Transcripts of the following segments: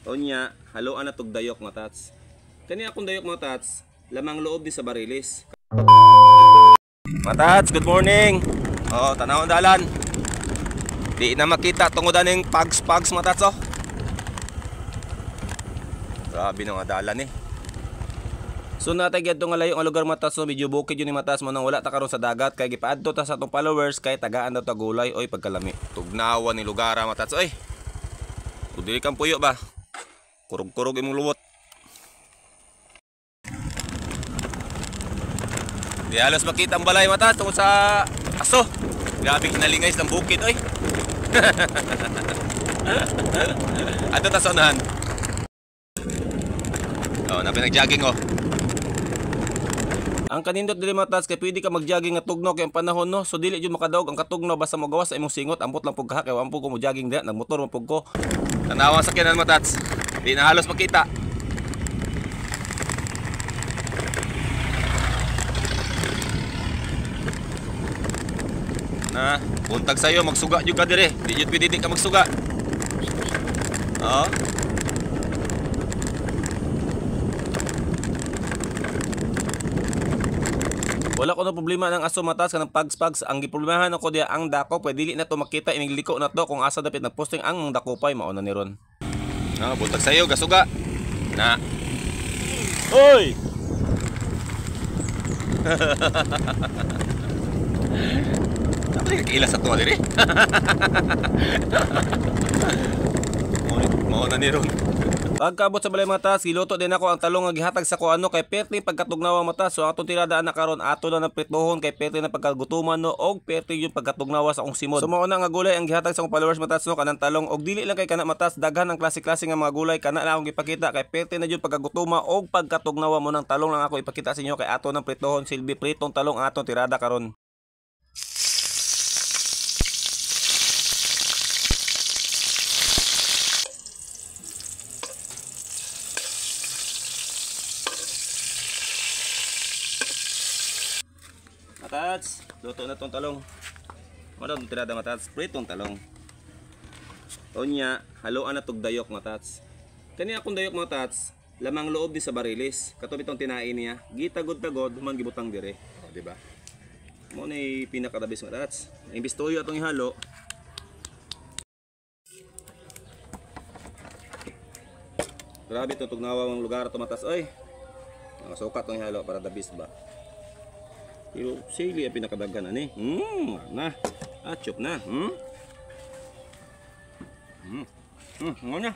Unya, haluan na tog dayok mga tats. Kani akong dayok mga tats, lamang loob di sa barilis. Mga tats, good morning. Oh, tanawon dalan. Di na makita tungod aning pags-pags mga tats oh. Grabe na nga dalan eh. So natay gyud nga layo nga lugar mga tats, so medyo bukid yun ni mga tats mo nang wala ta karon sa dagat kay gipaadto ta sa atong followers kay tagaan daw ta gulay oy pagkalami. Tugnawan ni lugar mga tats oy. Kung dili kang puyo ba? Kurog-kurog imong luwot. Di halos makita ang balay mga tats tungod sa aso. Grabe kinalingay ng bukid oy. Ato ta sa unahan. Oh, napay nag-jogging oh. Ang kanindot dili mga tats kay pwede ka mag-jogging nga tugnaw kay ang panahon no. So dili jud makadaog ang katugnaw basta mogawas sa imong singot, ambot lang pug kaha kay wa pug ko mo jogging diha, nagmotor man pug ko. Tanawa sa sakyanan mga tats. Di na halos makita. Na, buntag sayo magsuga jud ka dire. Di jud pwede di ka magsuga. Oh. Wala ko na problema ng aso matas kanang pags-pags. Ang giproblemahan ako diya ang dako pwede dili na to makita ining liko na to kung asa dapit nagposting ang dakopay mao na ni ron. Ah, buntag sayo gasuga. Na. Oy. Dapat ka sa tuwa diri. Mao na ni ron. Pagkaabot sa balay mga tats, giluto din ako ang talong nga gihatag sa kuano kay perti pagkatugnawa mga tats. So atong tirada na karon ato na ng pritohon kay perti na pagkagutuman no og perti yung pagkatugnawa sa akong simod. So mao na nga gulay ang gihatag sa akong followers mga tats no kanang talong og dili lang kay kana mga tats, daghan ang klase-klase nga mga gulay kana lang akong gipakita kay perti na jud pagkagutuma og pagkatugnawa mo ng talong lang ako ipakita sa inyo kay ato ng pritohon silbi pritong talong atong tirada karon. Matats, luto na tong talong. Wala tong tirada matats, pritong talong. Unya, haluan na tog dayok matats. Kani akong dayok matats, lamang loob di sa barilis. Kato bitong tinain niya, gitagod-tagod human gibutang dire. O, di ba? Mo ni pinakadabis matats. Imbis tuyo atong ihalo. Grabe tong tugnawa ang lugar to matats oy. Suka tong ihalo para dabis ba. Pero sili ang pinakadaghan ani. Na. Ah, chop na. Ngonya.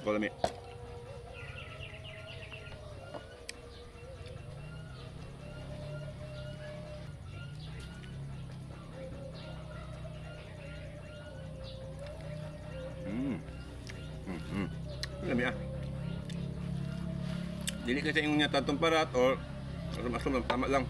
Kalami. Lami ah. Dili kasi yung niya tatong parat or asom-asom lang, tama lang.